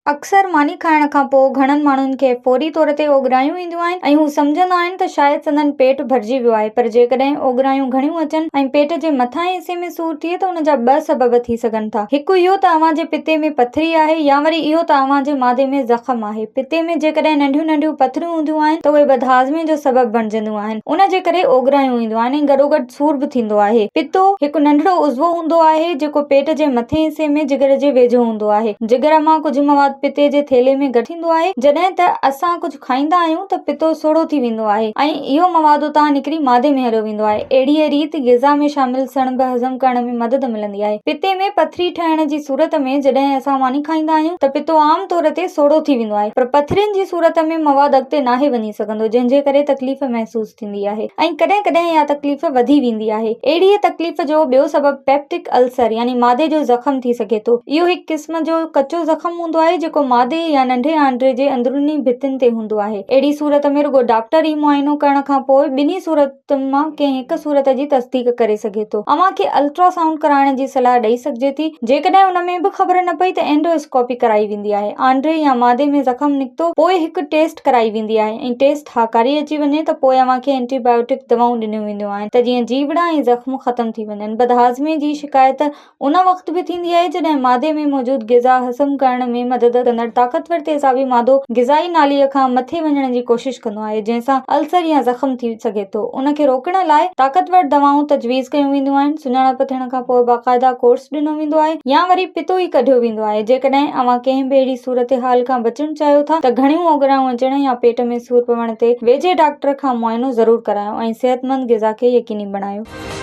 اڪثر ماني کائڻ کان پوء گهڻن ماڻهن کي فوري طور تي اوڳرايون اينديون آهن ۽ هو سمجهندا آهن ته شايد سندن پيٽ ڀرجي ويو آهي پر جيڪڏهن اوڳرايون گهڻيون اچن ۽ پيٽ جي مٿانهين حصي ۾ سور ٿئي ته ان جا ٻه سبب ٿي سگهن ٿا هڪ اهو ته اوهان جي پتي ۾ پٿري آهي يا وري اهو ته اوهان جي معدي ۾ زخم آهي پتي ۾ جيڪڏهن ننڍيون ننڍيون پٿريون هونديون آهن ته اهي بدهاضمي جو سبب بڻجنديون آهن ان جي ڪري اوڳرايون اينديون آهن ۽ گڏوگڏ سور به ٿيندو آهي پتو هڪ ننڍڙو عضوو هوندو آهي جيڪو پيٽ جي مٿين حصي ۾ جگر جي ويجهو هوندو آهي. جگر مان ڪجهه مواد پتي جي ٿيلهي ۾ گڏ ٿيندو آهي. جڏهن ته اسان ڪجهه کائيندا آهيون ته پتو سوڙهو ٿي ويندو آهي ۽ اهو مواد اتان نڪري معدي ۾ هليو ويندو آهي. اهڙيء ريت غذا ۾ شامل سڻڀ هضم ڪرڻ ۾ مدد ملندي آهي. پتي ۾ پٿري ٺهڻ جي صورت ۾ جڏهن اسان ماني کائيندا آهيون ته پتو عام طور تي سوڙهو ٿي ويندو آهي پر پٿرين جي صورت ۾ مواد اڳتي ناهي وڃي سگهندو جنهن جي ڪري تڪليف محسوس ٿيندي آهي ۽ ڪڏهن ڪڏهن اها تڪليف وڌي ويندي آهي. اهڙيء تڪليف جو ٻيو سبب پيپٽڪ السر يعني معدي جو زخم ٿي سگهي ٿو. اهو هڪ قسم جو ڪچو زخم هوندو آهي جيڪو معدي يا ننڍي آنڊري جي اندروني ڀتين تي هوندو آهي. اهڙي صورت ۾ رڳو ڊاڪٽر ئي معائنو ڪرڻ کان پوء ٻنهي صورتن مان ڪنهن هڪ صورت جي تصديق ڪري سگهي ٿو. اوهان کي الٽرا سائونڊ ڪرائڻ جي صلاح ڏئي سگهجي ٿي. جيڪڏهن ان ۾ به خبر نه پئي ته اينڊو اسڪوپي ڪرائي ويندي آهي. آنڊري يا معدي ۾ زخم نڪتو پوء هڪ ٽيسٽ ڪرائي ويندي آهي ۽ ٽيسٽ هاڪاري اچي وڃي ته پوء اوهان کي اينٽي بايوٽڪ دوائون ڏنيون وينديون آهن ته جيئن جيوڙا ۽ زخم ختم ٿي وڃن. بدهاضمي جي شڪايت ان وقت به ٿيندي آهي جڏهن معدي ۾ موجود غذا هضم ڪرڻ ۾ مدد ڪندڙ طاقتور تيزابي مادو غذائي ناليء کان مٿي وڃڻ جي ڪوشش ڪندو آهي جنهن سان السر يا زخم ٿي سگهي ٿو. ان کي روڪڻ لاء طاقتور دوائون تجويز ڪيون وينديون آهن. سڃاڻپ ٿيڻ کان پوء باقاعده ڪورس ڏنو ويندو آهي يا وري پتو ئي ڪڍيو ويندو آهي. جيڪڏهن اوهان ڪنهن به اهڙي صورتحال کان بچڻ چاهيو ٿا ته گهڻيون اوڳرايون اچڻ يا پيٽ ۾ سور پوڻ تي ويجهي ڊاڪٽر کان معائنو ضرور ڪرايو ۽ صحتمند غذا کي يقيني بڻايو.